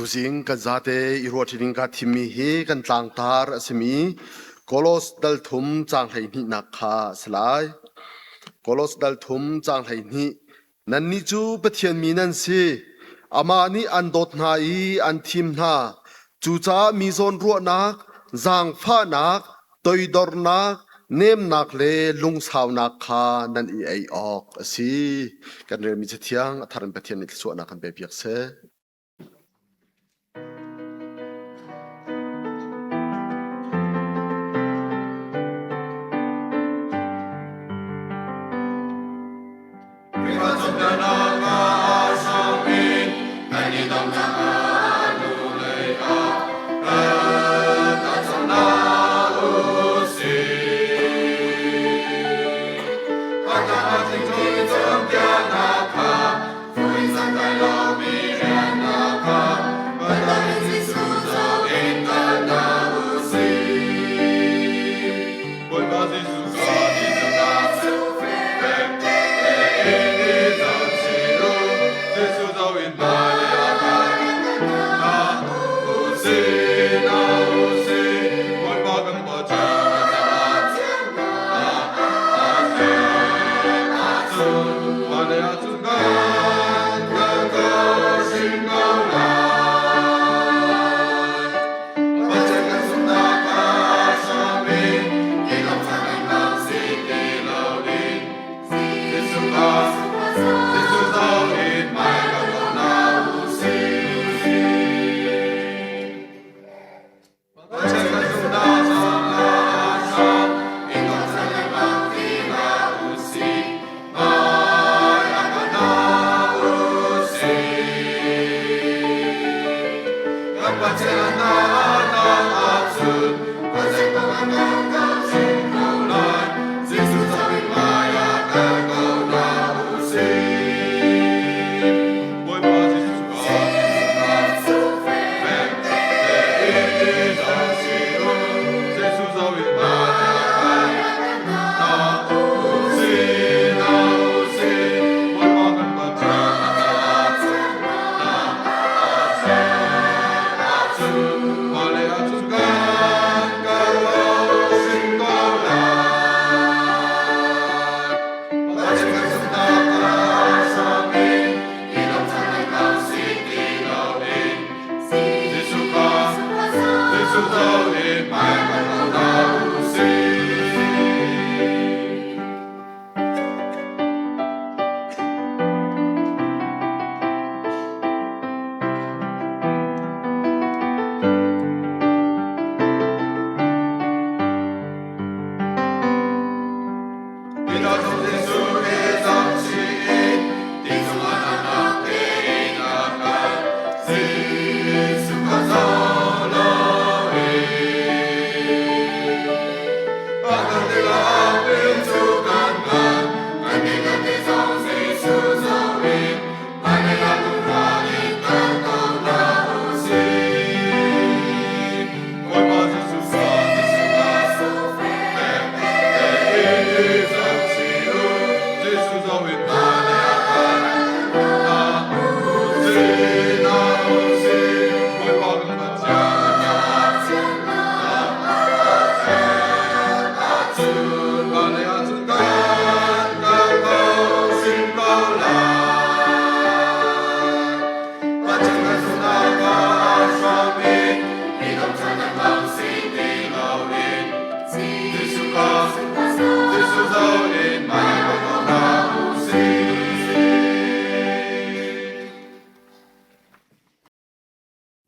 Tuzing kan zate i ruahṭi ding kaa thimmi hi kan tlangtar a simi Kolos dal thum caang 12nak kha a si lai. Kolos dal thum caang 12 Nannih cu Pathian mi nan si. Amah nih an dawt hna i an thim hna. Cucaah mi zawnruahnak, zaangfahnak, toidornak, nemnak le lungsaunak kha nan i ei awk a si. Kan relmi Cathiang a thar in Pathian nih thluachuahnak kan pepiak seh.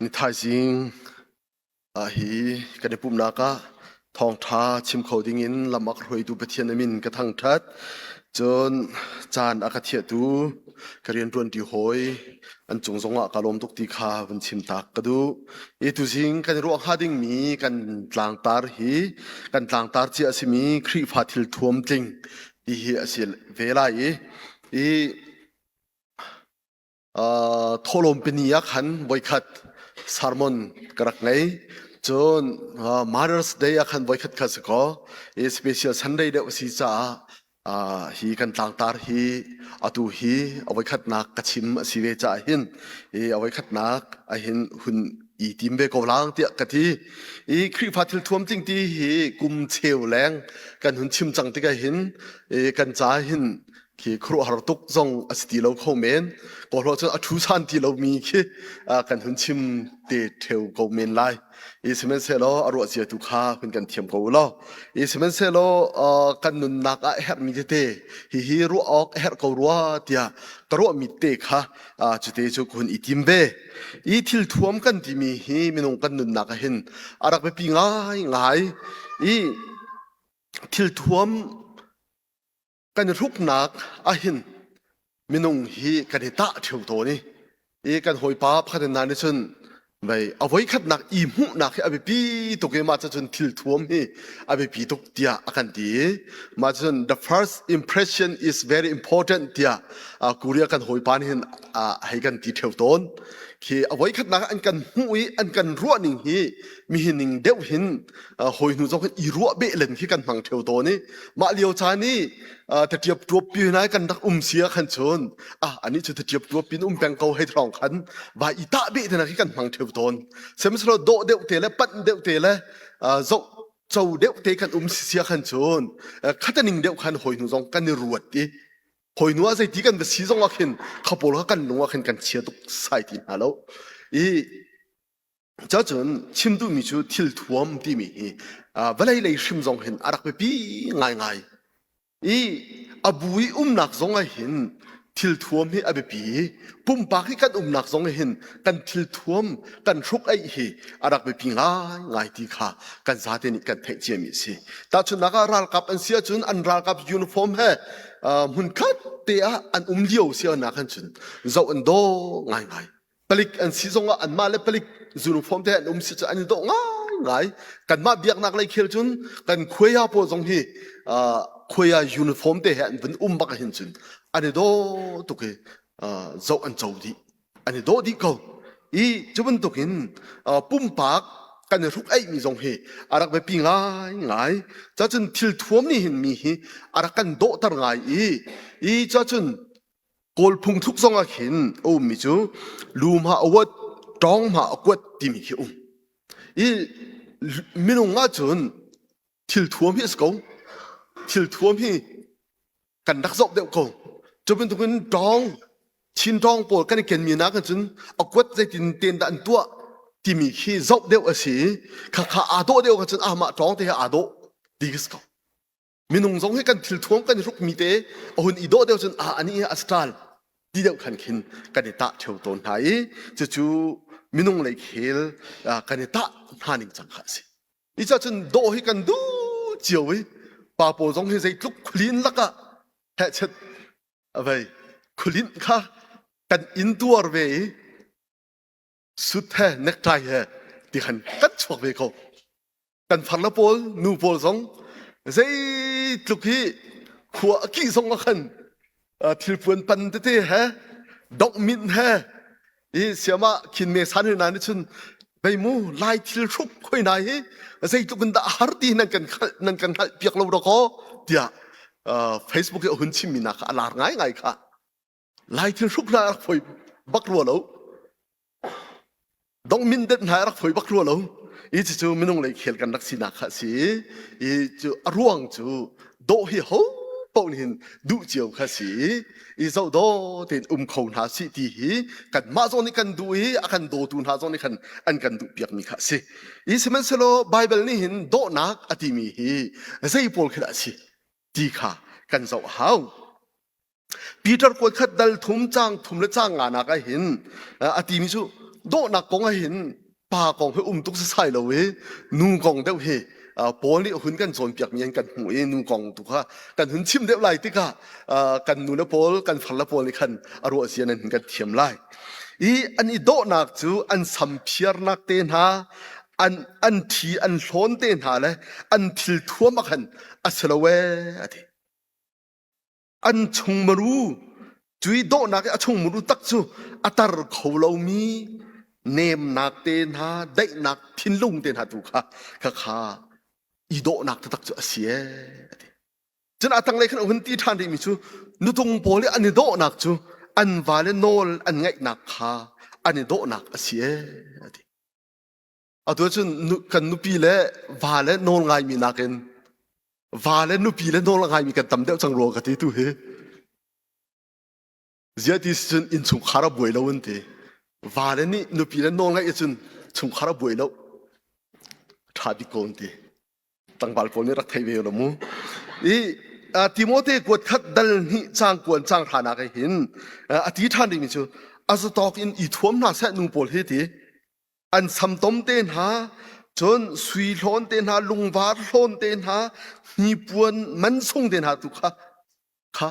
Ni thaizing ah hi kan i pumhnak ah thawngṭha chim kho dingin lam a ka hruaitu Pathian a min ka thangṭhat. Cun caan a ka thiahtu ka rianṭuanṭi hawi an cung zongah ka lawm tuk ti kha vun chim tak ka duh. I tuzing kan i ruah hnga dingmi kan tlangtar hi kan tlangtar cia a simi Khrihfa thil thuam tling ti hi a si ve lai i i Thawhlawm pini ah khan voikhat sermon ka rak ngei. Cun Mother's Day ah khan voikhat kha si kaw, i special Sunday deuh a si caah. Hi kan tlangtar hi atu hi a voikhatnak ka chim a si ve caah hin hi a voikhatnak ahin hun i tim ve ko lang tiah ka ti. I Khrihfa thil thuam tling ti hi kum cheu leng kan hun chim cang tikah hin kan ca hin khi khuaruahhar tuk zong a si ti lo kho men. Kawlhaw cun a thu san ti lomi khi kan hun chim te theu ko men lai. I sihmanhsehlaw a ruah cia tu kha hun kan thiam ko u law. I sihmanhsehlaw kan nunnak ah herhmi tete hihi ruah awk a herh ko rua tiah ka ruahmi te kha cute cu ka hun i tim ve. I thil thuam kan timi hi minung kan nunnak ah hin a rak biapi ngaingai. I thil thuam kan i hruknak ahhin minung hi kan i tah ṭheo tawn i i kan hawipa pakhat in nih cun vei a voikhatnak i hmuhnak hi a biapi tuk i mah cun thil thuam hi a biapi tuk tiah a kan ti i mah cun the first impression is very important tiah Korea kan hawipa nih hin hei kan ti ṭheo tawn khi a voikhatnak an kan hmuh i an kan ruah ning hi mihi ning deuh hin hawi hnu zong i ruah beh len khi kan hmang theo tawn i mah lio caan i tatiap tuap pi hna kan rak um sia khan chun ah ani chu tatiap tuap pin um peng ko hei throng khan vai i tah beh te khi kan hmang theo tawn sihmanhsehlaw dawh deuh te le panh deuh te le zoh cho deuh te kan um sia khan chun khataning deuh khan hawi hnu zong kan i ruat i hawi hnu ah zeiti kan va si zong ah khin khapawl kha kan lung ah khin kan chia tuk sai ti hna lo i Cacun chim duhmi cu thil thuam timi hi vawlei lei hrim zong hin a rak biapi ngaingai. I a bu i umnak zong ah hin thil thuam hi a biapi i pumpak hi kan umnak zong ah hin kan thil thuam kan hruk eih hi a rak biapi ngaingai ti kha kan zate nih kan theih ciami a si. Tahchunhnak ah ralkap an si ahcun an ralkap uniform he hmunkhat te ah an um lio si nak khan cun zoh an daw ngaingai. Palik an si zongah anmah le palik uniform te an um si cu an i dawh ngaingai. Kanmah biaknak lei khel cun kan khuaya pawl zong hi khuaya uniform te he an vun um bak hin cun an i dawh tuk i zoh an co dih. An i dawh dih ko. I cu bantukin pumpak kan i hruk eihmi zong hi a rak biapi ngaingai. Cacun thil thuam nih hin mi hi a rak kan dawhter ngai i i cacun Kawl phungthluk zong ah khin a ummi cu lu hma a uat, ṭawng hma a kuat timi khi um. I minung ahcun thil thuam hi a si ko. Thil thuam hi kan rak zoh deuh ko. Cu bantukin ṭawng, Chin ṭawng pawl kan i kenmi nakin cun a kuat zeitin ten dah an tuah timi khi zoh deuh a si i khakha aa dawh deuh ahcun amah ṭawng te he aa dawh ti khi si ko. Minung zong hi kan thil thuam kan i hrukmi te a hun i dawh deuh cun a ani a style ti deuh khan khin kan i tah theo tawn hna i cucu minung lei khel kan i tah hna ning cang kha a si. Ni ca cun dawh hi kan duh cio i pa pawl zong hi zeitluk khualin lakah hehchet a vei khualin kha kan in tuar ve i sut he necktie he ti khan kan chuak ve ko. Kan farle pawl nu pawl zong zeitluk hi khua a kih zong ah khan thilpuan pan tete he dongminh he i siamah khin me san na nih cun vei mu lai thil hruk khoi nai hi zeitluk in dah a har ti nan kan nan kan hngalh piak lo dakaw tiah Facebook i a hun chimmi nak kha a lar ngaingai kha lai thil hruk hna rak foi bak rua lo Dongmin det hna rak foi bak rua lo. I cucu minung lei khel kan rak sinak kha a si i cu a ruang cu dawh hi ho paoh nih hin duh cio kha si i zoh daw tein um kho hna si ti hi kanmah zong nih kan duh i a kan dawtu hna zong nih khan an kan duh piakmi kha a si. I sihmanhsehlaw Baibal nih hin dawhnak a timi hi zei pawl khi dah a si ti kha kan zoh a hau. Peter kuat khat dal thum cang thum le cang nga nak ah hin a timi cu dawhnak kong ah hin pa kong hi um tuk sasai lo i nu kong deuh hi Paul nih hun kan cawnpiak mi an kan hmuh i nu kong tu kha kan hun chim deuh lai tikah kan nu le pawl kan far le pawl nih khan a ruah zia nan hun kan thiam lai i an i dawhnak cu an sam phiarnak te hna an an thi an hlawn te hna le an thil thuam ah khan a si lo ee a ti An chungmaru cui dawhnak i a chungmuru tak cu a tar kho lomi nemnak te hna daihnak thinlung te hna tu kha khakha i dawhnak taktak cu a si ee a ti. Cun a tanglei khan a hun ti ṭhan rihmi cu nutung pawl i an i dawhnak cu an vale nawl an ngaihnak kha an i dawhnak a si ee a ti. Atu ahcun kan nupi le va le nawl ngaimi nakin va le nupi le nawl a ngaimi kan tam deuh cang rua ka ti tu hi. Ziah ti si cun innchungkhar a buai lo an ti. Va le nih nupi le nawl ngaih ahcun chungkhar a buai lo. Ṭha bik ko an ti. Tlangval pawl nih rak thei ve lo mu. I Timote kuat khat dal hnih cang kuan cang hranak hin a ti ṭhan dingmi cu a zatawk in i thuam hna seh nu pawl hi ti an samtom te hna cun sui hlawn te hna lungvar hlawn te hna hnipuan mansung te hna tu kha kha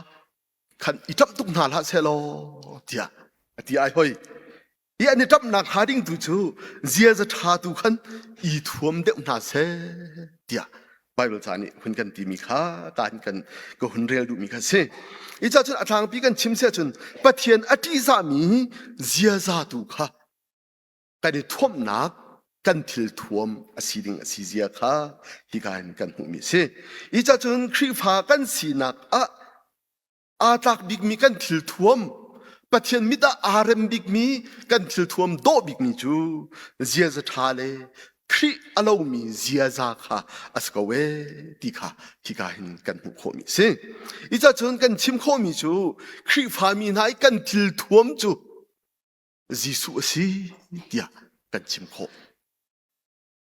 khan i ṭamh tuk hna hlah seh law tiah a ti ai hoi. I an i ṭamhnak hnga ding tu cu ziaza ṭha tu khan i thuam deuh hna seh tiah Baibal ca nih hun kan timi kha ta hin kan ka hun rel duhmi kha si. I ca cun a tlangpi kan chim sia cun Pathian a ṭihzahmi ziaza tu kha kan i thuamhnak kan thil thuam a si ding a si zia kha hika in kan hmuhmi a si. I ca cun Khrihfa kan sinak ah aa tlak bikmi kan thil thuam Pathian mit ah aa rem bikmi kan thil thuam dawh bikmi cu ziaza ṭha le Khrih a lomi ziaza kha a si ko ee ti kha hika hin kan hmuh khawhmi a si. I cun kan chim khawhmi cu Khrihfami hna i kan thil thuam cu Jesuh a si tiah kan chim khawh.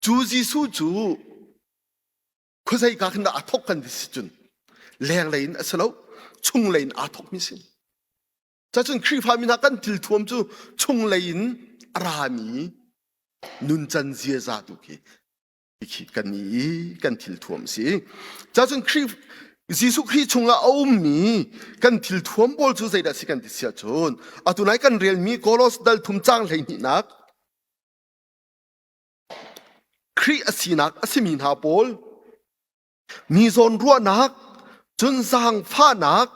Cu Jesuh cu khuazei ka khin dah aa thok kan ti si cun lenglei in a si lo chunglei in aa thokmi si. Cacun Khrihfami hna kan thil thuam cu chunglei in a rami nuncan ziaza tu khi khi kan i kan thil thuam si. Cacun Khrih Jesuh Khrih chungah a ummi kan thil thuam pawl cu zeidah si kan ti si ahcun atu nai kan relmi Kolos dal thum cang 12nak Khrih a sinak a simi hna pawl mi zawnruahnak, cun zaangfahnak,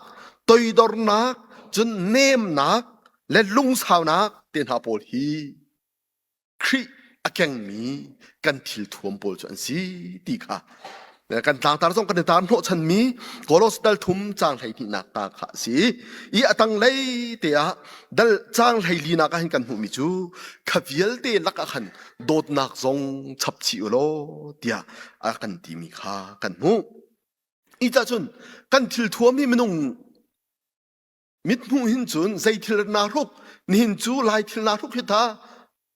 toidornak, cun nemnak le lungsaunak te hna pawl hi Khrih a kengmi kan thil thuam pawl cu an si ti kha kan tlangtar zong kan i tar hnawhchanmi Kolos dal thum caang 12nak ta kha a si i a tanglei te ah dal caang 14nak ah hin kan hmuhmi cu kha vialte lakah khan dawtnak zong chap chih u law tiah a kan timi kha kan hmuh. I cun kan thil thuam hi minung mithmuh hin cun zei thil naa hruk nihin cu lai thil naa hruk hi ta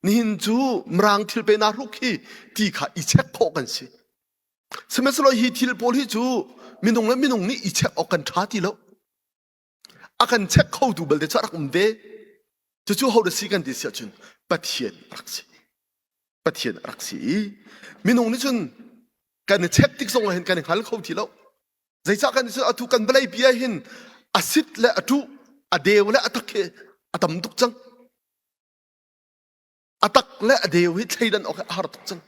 nihin cu mirang thil pe naa hruk hi ti kha i check khawh kan si. Sihmanhsehlaw hi thil pawl hi cu minung le minung nih i check awk kan ṭha ti lo. A kan check khotu balte cu a rak um ve. Cucu ho da si kan ti si ahcun Pathian a rak si. Pathian a rak si i minung nih cun kan i check tik zong ah hin kan i hngal kho ti lo. Zeicah kan ti atu kan vawlei pi ah hin a sit le a ṭuh, a deu le a tak hi a tam tuk cang. A tak le a deu hi thleidan awk hi a har tuk cang.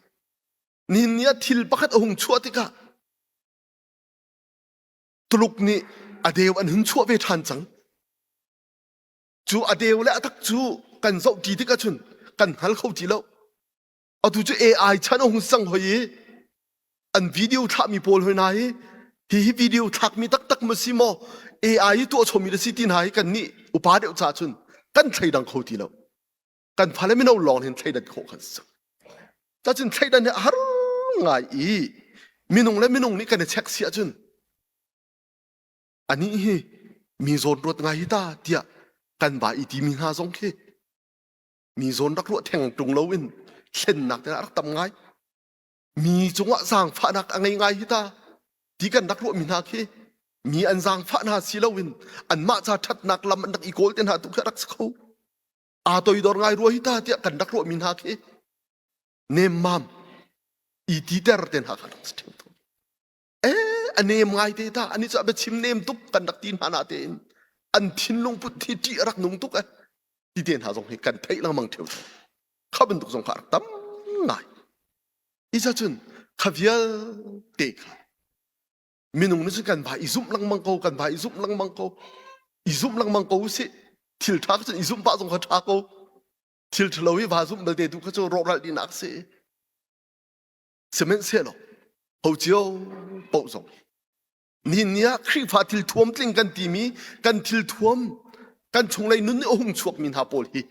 Nihin ni ah thil pakhat a hung chuah tikah Tuluk nih a deu an hun chuah ve ṭhan cang. Cu a deu le a tak cu kan zoh ṭi tik ahcun kan hngal kho ti lo. Atu cu AI chan a hung cang hoi i an video thlahmi pawl hoi hna hi hi hi video thlakmi taktak ma si maw AI i tuah chommi na si ti hna hi kan nih upa deuh ca cun kan thleidang kho ti lo. Kan fale mino lawng hin thleidan khawh kan si cang. Cacun thleidan hi a har ngai i minung le minung nih kan i check si ahcun anih hi mi zawn ruat ngai hi ta tiah kan va i timi hna zong khi mi zawn rak ruah theng ṭung loin thlennak te a rak tam ngai. Mi cungah zaangfahnak a ngei ngai hi ta ti kan rak ruahmi hna khi mi an zaangfah hna si loin anmah ca ṭhatnak lam an rak i kawl te hna tu khi a rak si kho. Aa toidor ngai rua hi ta tiah kan rak ruahmi hna khi nemmam i titer te hna kha rak si ṭheu tawn. Eh, a nem ngai te ta ani cu a biachim nem tuk kan rak ti hna na tein an thinlung put thi ṭih a rak nung tuk eh ti te hna zong hi kan theih lengmang ṭheu kha bantuk zong kha a rak tam ngai. Isa cun kha vialte kha minung nih cun kan va i zumh lengmang ko kan va i zumh lengmang ko i zumh lengmang ko usih thil ṭha kha cun i zumh pah zong kha ṭha ko thil ṭhalo i va zumh belte tu kha cu rawhral dihnak si sihmanhsehlaw ho cio paoh zong. Nihin ni ah Khrihfa thil thuam tling kan timi kan thil thuam kan chunglei nun nih a hung chuakmi hna pawl hi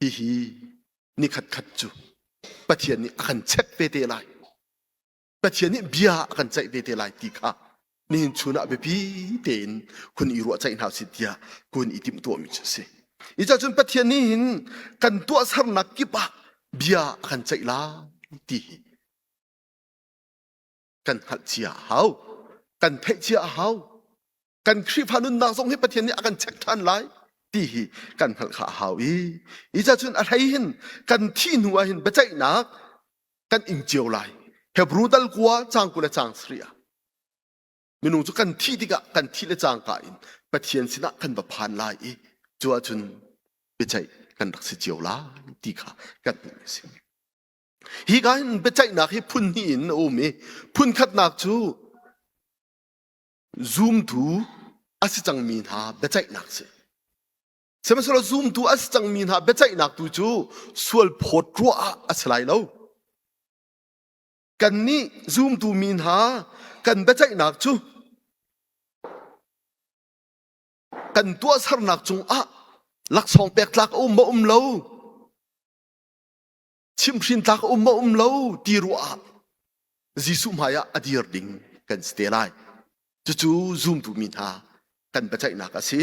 hihi nikhat khat cu Pathian nih a kan check ve te lai. Pathian nih bia a kan ceih ve te lai ti kha nihin chun ah biapi tein hun i ruahceih hna usih tiah kun i timhtuahmi cu a si. Hi cun Pathian nih hin kan tuahsernak kip ah bia a kan ceih lai ti hi kan hngalh cia a hau. Kan theih cia a hau. Kan Khrihfa nunnak zong hi Pathian nih a kan check ṭhan lai ti hi kan hngalh kha a hau i hi cun a hlei hin kan thih hnu ah hin biaceihnak kan ing cio lai. Hebru dal kua cang 20 le cang sarih ah minung cu kan thih tikah kan thih le cangka in Pathian sinah kan va phan lai i cu ahcun biaceih kan rak si cio lai ti kha kan hmuh a si. Hi ka hin biaceihnak hi phun hnih in a um i phun khatnak cu zumtu a si cangmi hna biaceihnak si. Sihmanhsehlaw zumtu a si cangmi hna biaceihnak tu cu sual phawt ruah ah a si lai lo. Kannih zumtu mi hna kan biaceihnak cu kan tuahsernak cungah laksawng pek tlak a um maw um lo, chimhhrin tlak a um maw um lo ti ruah ah Jesuh hmaiah a dir ding kan si te lai. Cucu zumtu mi hna kan biaceihnak a si.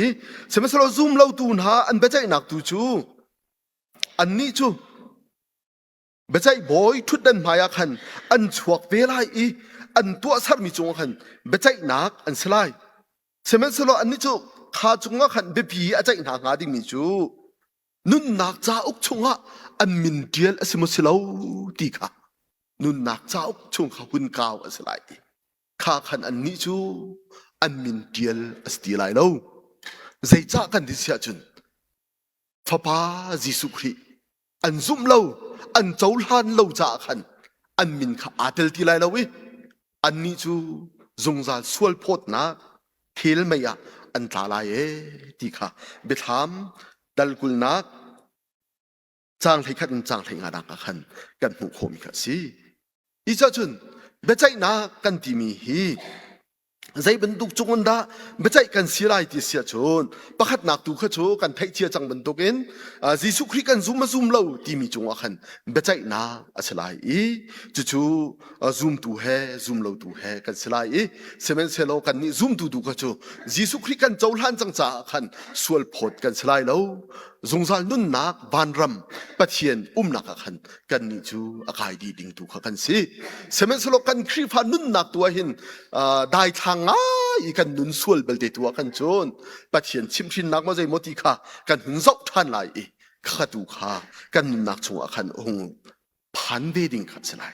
Sihmanhsehlaw zum lotu hna an biaceihnak tu cu annih cu biaceih bawi ṭhutdan hmaiah khan an chuak ve lai i an tuahsermi cungah khan biaceihnak an si lai. Sihmanhsehlaw annih cu kha cungah khan biapi a ceih hna hnga dingmi cu nunnak cauk chungah an min ṭial a si maw si lo ti kha nunnak cauk chung kha hun kau a si lai i kha khan annih cu an min ṭial a si ti lai lo. Zeicah kan ti siah cun Fapa Jesuh Khrih an zumh lo, an cohlan lo caah khan an min kha aa tel ti lai lo i annih cu zungzal sualphawtnak hell mei ah an tla lai ee ti kha biathlam dal kulnak caang 11 in caang 15 nak ah khan kan hmuh khawhmi kha a si. Hi cun biaceihnak kan timi hi zei bantuk cung in dah biaceih kan si lai ti si ahcun pakhatnak tu kha cu kan theih cia cang bantukin Jesuh Khrih kan zum a zum lo timi cungah khan biaceihnak a si lai i cucu zumtu he zumlotu he kan si lai i sihmanhsehlaw kannih zumtu tu kha cu Jesuh Khrih kan cohlan cang caah khan sual phawt kan si lai lo zungzal nunnak vanram Pathian umnak ah khan kannih cu a kai dih ding tu kha kan si. Sihmanhsehlaw kan Khrihfa nunnak tu ah hin daithlang ngai i kan nun sual belte tu ah khan cun Pathian chimhhrinnak maw zeimaw ti kha kan hun zoh ṭhan lai i kha tu kha kan nunnak chungah khan hung phan ve ding kha a si lai.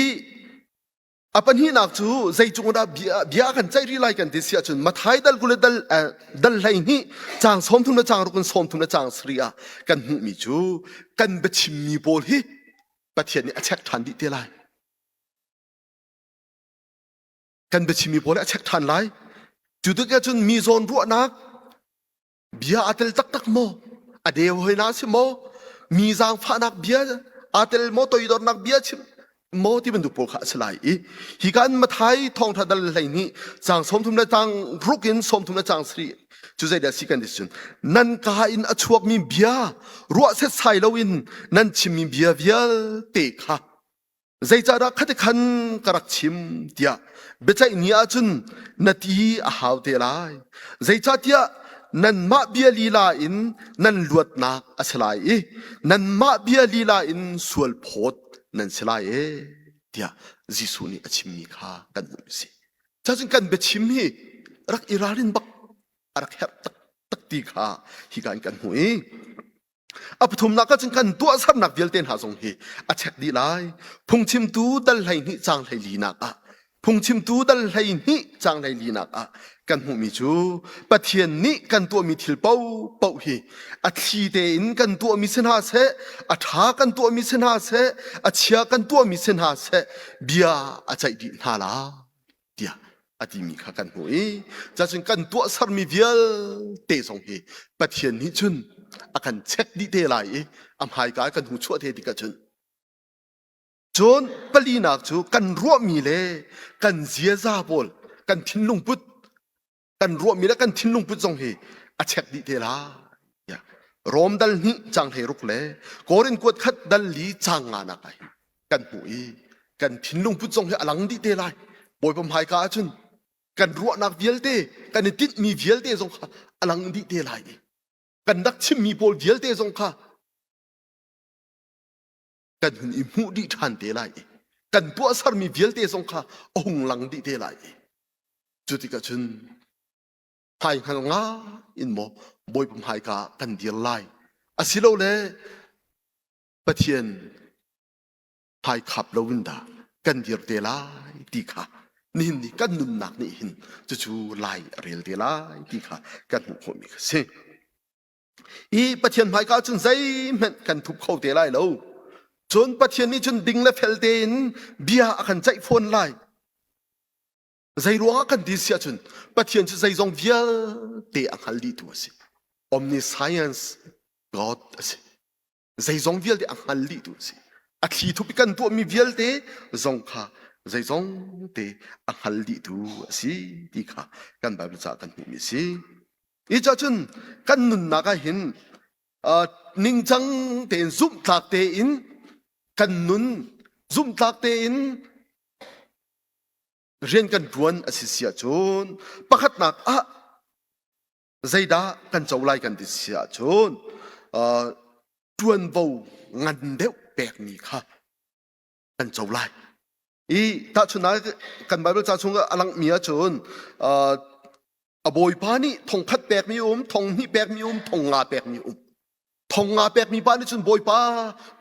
I A pahnihnak cu zei cung dah bia, bia kan ceih rih lai kan ti si ahcun Mathai dal 20 le dal, dal 12 caang 30 le caang ruk in 30 le caang sarih ah kan hmuhmi cu kan biachimmi pawl hi Pathian nih a check ṭhan dih te lai. Kan biachimmi pawl hi a check ṭhan lai. Cu tikah cun mi zawn ruahnak Bia aa tel taktak maw? A deu hoi na si maw? Mi zaangfahnak bia aa tel maw? Toidornak bia chim maw ti bantuk pawl kha a si lai i hi kan Mathai thawngtha dal 12 caang 30 le caang ruk in 30 le caang sarih cu zeidah si kan ti cun nan ka in a chuakmi bia ruah setsai loin nan chimmi bia vialte kha Zeicahdah khati khan ka rak chim tiah biaceih ni ahcun na ti a hau te lai. Zeicahtiah nanmah bia lila in nan luatnak a si lai i nanmah bia lila in sual phawt nan si lai ee tiah Jesuh nih a chimmi kha kan hmuh a si. Cacun kan biachim hi rak i ralrin bak a rak herh taktak ti kha hika in kan hmuh i A pathumnak ah cun kan tuahsernak vialte hna zong hi a check dih lai. Phungchimtu dal 12 caang 14 ah phungchimtu dal 12 caang 14 ah kan hmuhmi cu Pathian nih kan tuahmi thil paohpaoh hi a thli tein kan tuahmi si hna seh, a ṭha kan tuahmi si hna seh, a chia kan tuahmi si hna seh, bia a ceih dih hna lai. tiah a timi kha kan hmuh i cacun kan tuahsermi vialte zong hi Pathian nih cun a kan check dih te lai i a hmaika kan hmu chuah te tikah cun cun palinak cu kan ruahmi le kan ziaza pawl. kan thinlung put kan ruahmi le kan thinlung put zong hi a chek dih te lai. Rom dal hnih cang hlei ruk le Korin kuat khat dal li cang nga nak ai kan hmuh i kan thinlung put zong hi a lang dih te lai. Bawipa hmaika ahcun kan ruahnak vialte kan i tinhmi vialte zong kha a lang dih te lai i kan rak chimmi pawl vialte zong kha kan hun i hmuh dih ṭhan te lai i kan tuahsermi vialte zong kha a hung lang dih te lai i cu tikah cun hmaihngal nga in maw Bawipa hmaika ah kan dir lai asilole Pathian hmaikhap loin dah kan dir te lai ti kha nihin ni kan nunnak nih hin cucu lai a rel te lai ti kha kan hmuh khawhmi kha si. I Pathian hmaika cun zeihmanh kan thup kho te lai lo. Cun Pathian nih cun ding le fel tein bia a kan ceih fawn lai. Zei ruangah kan ti si ahcun Pathian cu zeizong vialte a hngal dihtu a si. Omniscience God a si. Zeizong vialte a hngal dihtu a si. A thli thup i kan tuahmi vialte zong kha zeizong te a hngal dihtu a si ti kha kan Bible ca kan hmuhmi a si. Hi ca cun kan nunnak ah hin ningcang tein zumhtlak tein kan nun zumhtlak tein rian kan ṭuan a si si ahcun pakhatnak ah zeidah kan co lai kan ti si ahcun ṭuanvo ngan deuh pekmi kha kan co lai. I tahchunhnak kan Bible ca chung a langhmi ahcun a bawipa nih thongkhat pekmi um, thonghnih pekmi um, thongnga pekmi um. Thongnga pekmi pa nih cun bawipa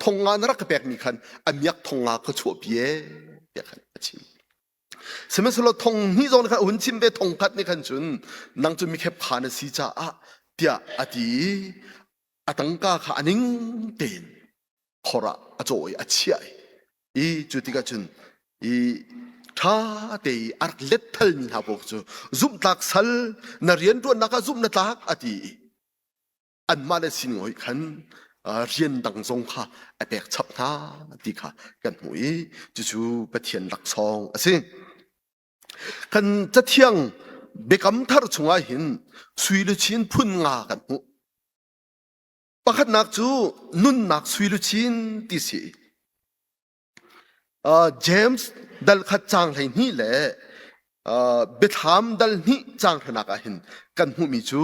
thongnga na rak ka pekmi khan a miak thongnga ka chuahpi e tiah khan a chim. Sihmanhsehlaw thonghnih zong nih khan a hun chim ve thongkhat nih khan cun nang cu mikhep kha na si caah tiah a ti i a tangka kha a ning tein khor ah a cawh i a chiah i cu tikah cun i ṭha te i a rak letthalmi hna paoh cu zumhtlak sal na rianṭuannak ah zumh na tlak a ti i anmah le sining hoih khan rian dang zong kha a pek chap hna ti kha kan hmuh i cucu Pathian laksawng a si. Kan cathiang biakam thar chungah hin sui luchin phun nga kan hmuh. Pakhatnak cu nunnak sui luchin ti si. James dal khat caang 12 le Biathlam dal hnih caang hranak ah hin kan hmuhmi cu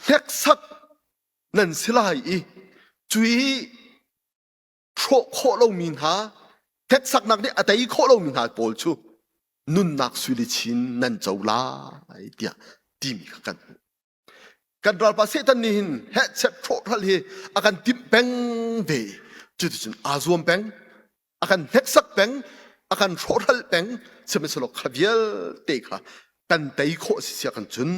hneksak nan si lai i cui hrawh khawh lomi hna hneksaknak nih a tei khawh lomi hna pawl cu nunnak sui luchin nan co lai tiah timi kha kan hmuh. Kan ralpa Satan nih hin hehchet hrawhhral hi a kan timh peng ve. Cuticun aa zuam peng, a kan hneksak peng, a kan hrawhhral peng. Sihmanhsehlaw kha vialte kha kan tei khawh si sia kan cun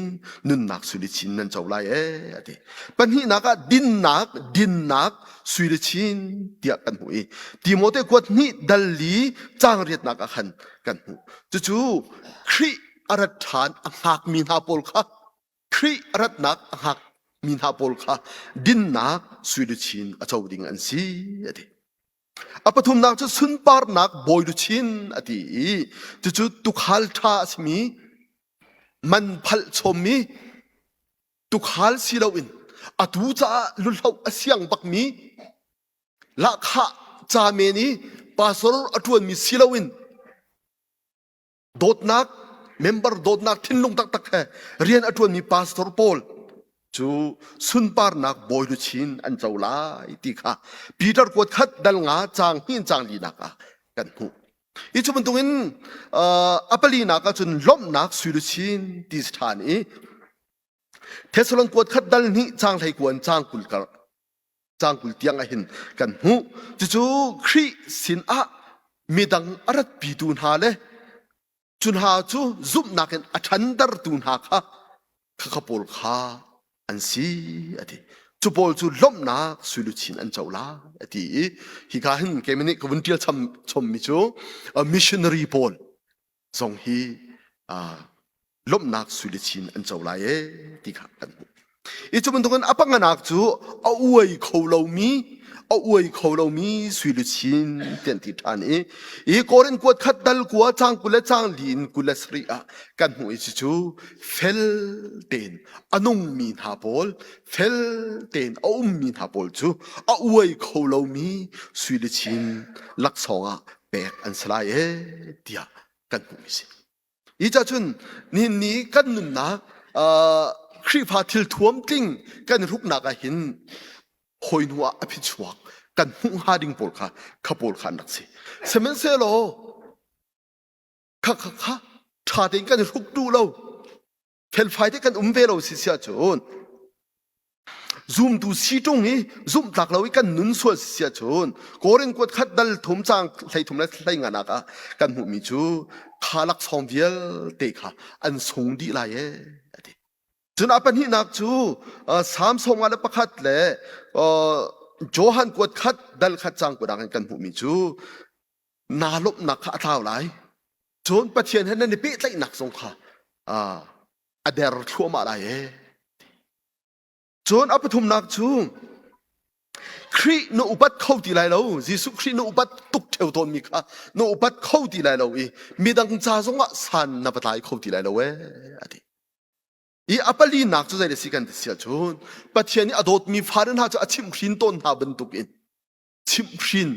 nunnak sui chin nan co lai ee a ti. Pahnihnak ah dinnak, dinnak sui chin tiah kan hmuh i Timote kuat hnih dal li caang riatnak ah khan kan hmuh. Cucu Khrih a rat ṭhan a hngakmi hna pawl kha Khrih a ratnak a hngakmi hna pawl kha dinnak sui luchin a co ding an si a ti. A pathumnak cu sunparnak bawi luchin a ti i cucu tukhal ṭha a simi man phalh chommi tukhal si loin atu caah luhloh a siang bakmi lahkhah ca men i pastor a ṭuanmi si loin Dawtnak, member dawtnak thinlung taktak he rian a ṭuanmi pastor pawl cu sunparnak bawi luchin an co lai ti kha Peter kuat khat dal nga caang hnih in caang linak ah kan hmuh. Hi cu bantukin a palinak ah cun lawmhnak sui luchin ti si ṭhan i Thessalon kuat khat dal hnih caang hlei kuan caang 20 kar caang 20 tiang ah hin kan hmuh. Cucu Khrih sin ah midang a ratpitu hna le cu hna cu zumhnak in a ṭhantertu hna kha khakha pawl kha an si a ti. Cu pawl cu lawmhnak suiluchin an co lai a ti i hika hin keimah nih ka vun ṭial cham chommi cu missionary pawl zong hi lawmhnak suiluchin an co lai ee ti kha kan hmuh. I cu bantukin a panganak cu a uai kho lomi, A uai kho lomi sui luchin tian ti ṭhan i i Korin kuat khat dal kua cang 20 le cang li in 27 ah kan hmuh i cucu fel tein a nungmi hna pawl fel tein a ummi hna pawl cu a uai kho lomi sui luchin laksawng ah pek an si lai ee tiah kan hmuh si. Hi ca cun nihin ni kan nunnak Khrihfa thil thuam tling kan hruknak ah hin hawi hnu ah a phichuak kan hmuh hnga ding pawl kha kha pawl kha an rak si. Sihmanhsehlaw kha kha kha ṭha tein kan hruk duh lo felfai te kan um ve lo si siah cun Zumtu si ṭung i zumhtlak lo i kan nun sual si siah cun Korin kuat khat dal thum caang 13 le 15 nak ah kan hmuhmi cu kha laksawng vialte kha an sung dih lai ee a ti. Cun a pahnihnak cu Salm 51 le Johan kuat khat dal khat caang kuat ah kan hmuhmi cu naa lawmhnak kha a tlau lai. Cun Pathian he nan i pehtlaihnak zong kha a der thluahmah lai ee. Cun a pathumnak cu Khrih na upat kho ti lai lo. Jesuh Khrih na upat tuk ṭheo tawnmi kha na upat kho ti lai lo i midang ca zongah san na va tlai kho ti lai lo ee a ti. I a palinak cu zei a si kan ti si ahcun Pathian nih a dawtmi fale hna cu a chimhhrin tawn hna bantukin chimhhrin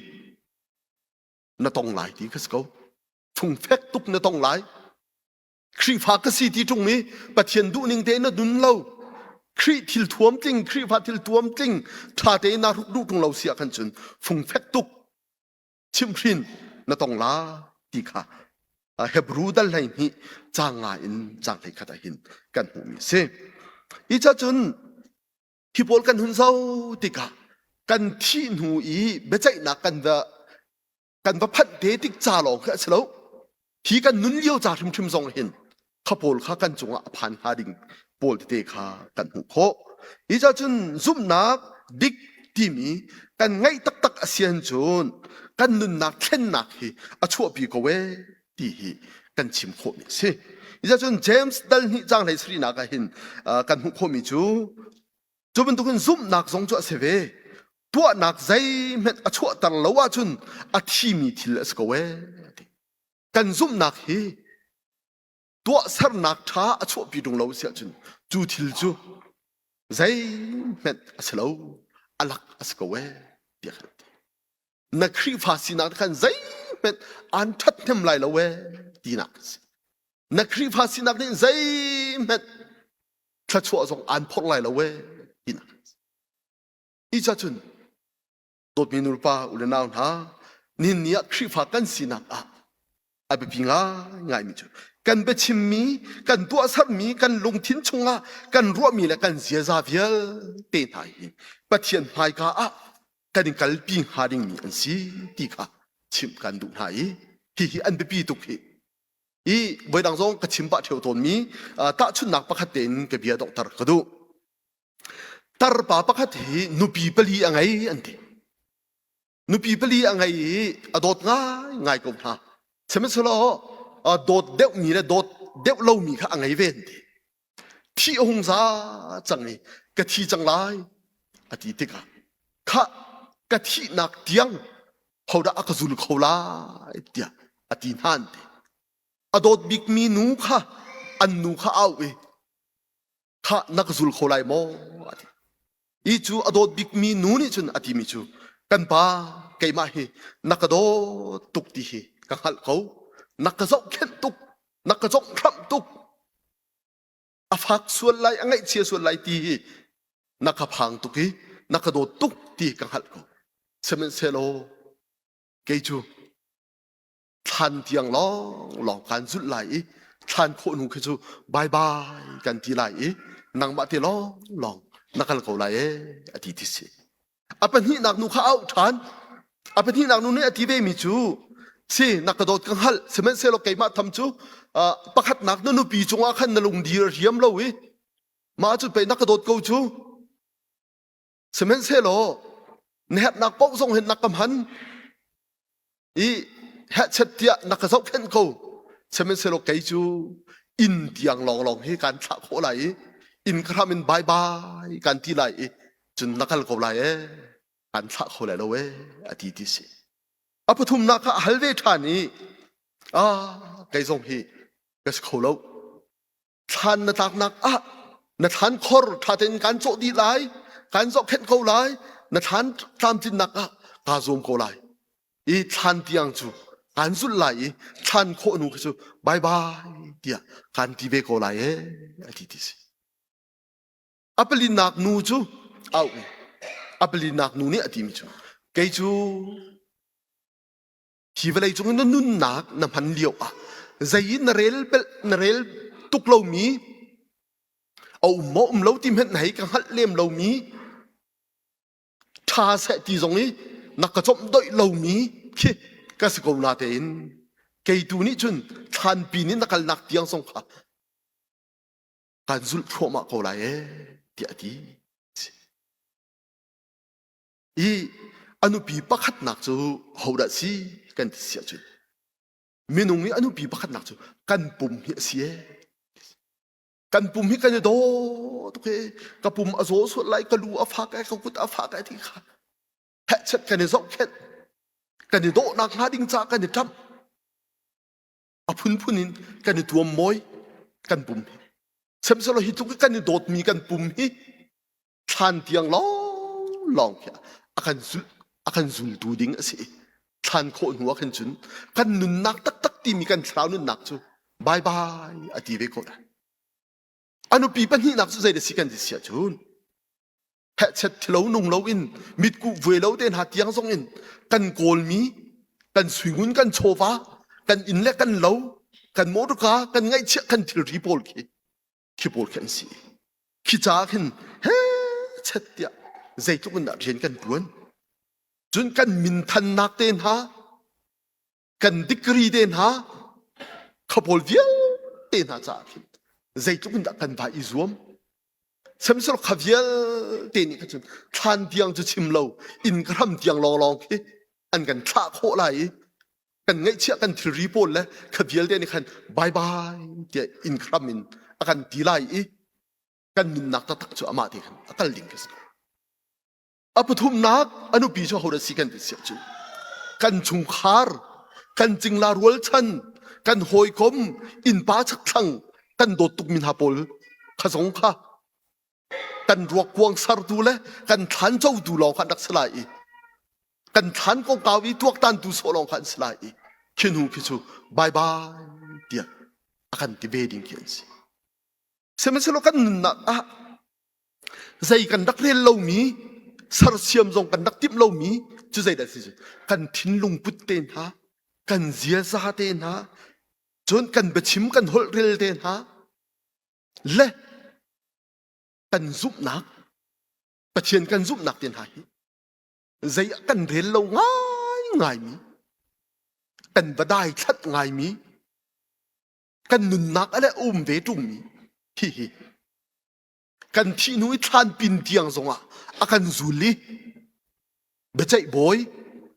na tong lai ti kha si ko. Fungfek tuk na tong lai. Khrihfa ka si ti ṭung i Pathian duhning tein na nun lo. Khrih thil thuam tling, Khrihfa thil tuam tling ṭha tein naa hruk duh ṭung lo si ah khan cun fungfek tuk chimhhrin na tong la ti kha Hebrew dal 12 caang nga in caang 11 ah hin kan hmuhmi a si. Hi ca cun hi pawl kan hun zoh tikah kan thih hnu i biaceihnak kan va kan va phanh te tik ca lawng khi a si lo hi kan nun lio ca hrimhrim zong hin kha pawl kha kan cungah a phan hnga ding pawl tete kha kan hmuh khawh hi ca cun zumhnak dik timi kan ngeih taktak a si cun kan nunnak thlennak hi a chuahpi ko ee ti hi kan chim khawhmi a si hi ca cun James dal hnih caang hlei sarihnak ah hin kan hmuh khawhmi cu Cu bantukin zumhnak zong cu a si ve. Tuahnak zeihmanh a chuahter lo ahcun a thimi thil a si ko ee. Kan zumhnak hi tuahsernak ṭha a chuahpi ṭung lo si ahcun cu thil cu zeihmanh a si lo, a lak a si ko ee tiah kan ti. Na Khrihfa sinak khan zeihmanh aan ṭhathnem lai lo ee tinak a si. Na Khrihfa sinak nih zeihmanh thluachuah zong aan phorh lai lo ee tinak hi ca cun dawtmi nulepa u le nau hna nihin ni ah Khrihfa kan sinak ah a biapi ngaingaimi cu kan biachimmi kan tuahsermi kan lungthin chungah kan ruahmi le kan ziaza vialte hna hi Pathian hmaika ah kan i kalpi hnga dingmi an si ti kha chimh kan duh hna i hihi an biapi tuk hi I voidang zong ka chim pah ṭheo tawnmi tahchunhnak pakhat tein ka bia donghter ka duh. Tarpa pakhat hi nupi pali a ngei an ti. Nupi pali a ngei i a dawt ngaingai ko hna. Sihmanhsehlaw dawt deuhmi le dawt deuh lomi kha a ngei ve an ti. Thih a hung za cang i ka thi cang lai a ti tikah khah ka thihnak tiang hodah a ka zul kho lai tiah a ti hna an ti. A dawt bikmi nu kha an nu kha au i khah na ka zul kho lai maw a ti. I cu a dawt bikmi nu nih cun a timi cu kan pa keimah hi na ka dawt tuk ti hi ka hngalh ko na ka zohkhenh tuk na ka zonghramh tuk a fak sual lai a ngaihchia sual lai ti hi na ka phang tuk i na ka dawt tuk ti ka hngalh ko sihmanhsehlaw kei cu thlan tiang lawng lawng kan zulh lai i thlan khawh hnu khi cu bye bye kan ti lai i nangmah te lawng lawng na kal ko lai ee a ti ti si A pahnihnak nu kha a auh ṭhan. A pahnihnak nu nih a ti vemi cu, si na ka dawt ka hngalh, sihmanhsehlaw keimah tham cu pakhatnak na nupi cungah khan na lungdi a riam lo i mah cu pei na ka dawt ko cu. Sihmanhsehlaw na herhnak paoh zong hin na ka hman i hehchet tiah na ka zohkhenh ko. Sihmanhsehlaw kei cu inn tiang lawnglawng hi kaan thlah khawh lai i inn ka hram in bye bye kan ti lai i cun na kal ko lai ee. Kan thlah kho lai lo ee a ti ti si. A pathumnak kha a hal ve ṭhan i ah kei zong hi ka si kho lo. Thlan na tlaknak ah na thlan khor ṭha tein kan cawh dih lai, kan zohkhenh ko lai, na thlan tlamtlinnak ah kaa zuam ko lai. I thlan tiang cu kan zulh lai i thlan khawh hnu khi cu bye bye tiah kan ti ve ko lai ee a ti ti si. A palinak nu cu au a palinak nu nih a timi cu kei cu hi vawlei cung in na nunnak na hman lio ah zei in na rel pel na rel tuk lomi a um maw um lo ti hmanh na hei ka hngalh lem lomi ṭha seh ti zong i na ka cawmh doih lomi khi ka si ko na tein kei tu nih cun thlanpi nih na kalnak tiang zong kha kan zulh thluahmah ko lai ee tiah a ti. I a nupi pakhatnak cu hodah si kan ti si ahcun minung i a nupi pakhatnak cu kan pum hi a si ee. Kan pum hi kan i daw tuk ee. Ka pum a zaw sual lai, ka lu a fak ai, ka kut a fak ai ti kha hehchet kan i zohkhenh. Kan i dawhnak hnga ding caah kan i ṭamh. A phunphun in kan i tuam mawi kan pum hi. Sihmanhsehlaw hi tluk i kan i dawtmi kan pum hi thlan tiang lawnglawng khi a kan zulh a kan zultu ding a si. Thlan khawh hnu ah khin cun kan nunnak taktak timi kan thlarau nunnak cu bye bye a ti ve ko lai. A nupi pahnihnak cu zei da si kan ti si ahcun hehchet thilo nung lo in mitkuh vuai lo te hna tiang zong in kan kawlmi kan suingun kan chawva kan inn le kan lo kan motorka kan ngaihchiah kan thilri pawl khi khi pawl khi an si khi caah khin he chet tiah zeitluk in dah rian kan tuan cun kan minthannak te hna kan degree te hna kha pawl vialte hna caah khin zeitluk in dah kan va i zuam sihmanhsehlaw kha vialte nih kha cun thlan tiang cu chim lo inn ka hram tiang lawnglawng khi an kan thlah khawh lai i kan ngaihchiah kan thilri pawl le kha vialte nih khan bye bye tiah inn hram in a kan ti lai i kan nunnak taktak cu amah te khan a kal ding khi si ko. A pathumnak a nupi cu hodah si kan ti siah cu kan chungkhar kan cingla rualchan kan hawikom innpa chakthlang kan dawt tukmi hna pawl kha zong kha kan ruak kuang sartu le kan thlan cotu lawng kha an rak si lai i kan thlan kongkau i tuaktantu sawh lawng kha an si lai i khi hnu khi cu bye bye tiah a kan ti ve ding khi an si. Sihmanhsehlaw kan nunnak ah zei kan rak rel lomi sersiam zong kan rak timh lomi cu zeidah si kan thinlung put te hna kan ziaza te hna cun kan biachim kan holh rel te hna le kan zumhnak Pathian kan zumhnak te hna hi zei ah kan rel lo ngaingaimi kan va dai thlat ngaimi kan nunnak a le um ve ṭungmi hihi kan thih hnu i thlan pin tiang zongah a kan zul i biaceih bawi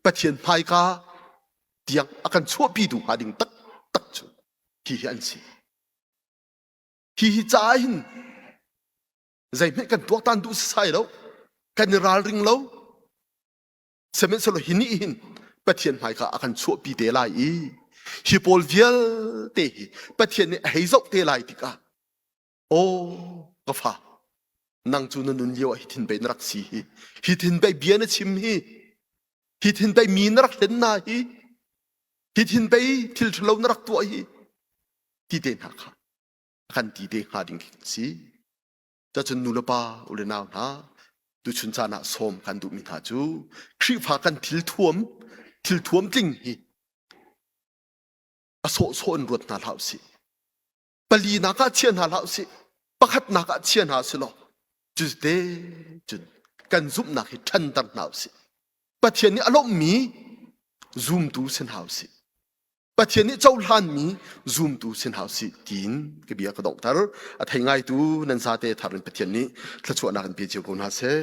Pathian hmaika tiang a kan chuahpitu hnga ding taktak cu hihi an si. Hihi caah hin zeihmanh kan tuaktan duh sasai lo, kan i ralring lo. Sihmanhsehlaw hi nih hin Pathian hmaika a kan chuahpi te lai i hi pawl vialte hi Pathian nih a hei zoh te lai tikah Aw ka fa nang cu na nun lio ah hi thin pei na rak si hi hi thin pei bia na chim hi hi thin pei mi na rak hlen na hi hi thin pei thil ṭhalo na rak tuah hi ti te hna kha a kan ti te hnga ding khi si cacun nu le pa u le nau hna tuchun caan ah sawm kan duhmi hna cu Khrihfa kan thil thuam thil thuam tling hi a sawhsawh in ruat hna hlah usih palinak ah chia hna hlah usih pakhatnak ah chia hna usih law cuti cun kan zumhnak hi ṭhanter hna usih Pathian nih a lawmhmi zumtu si hna usih Pathian nih cohlanmi zumtu si hna usih tiin ka bia ka donghter a thei ngaitu nan zate thar in Pathian nih thluachuahnak in pe cio ko hna seh.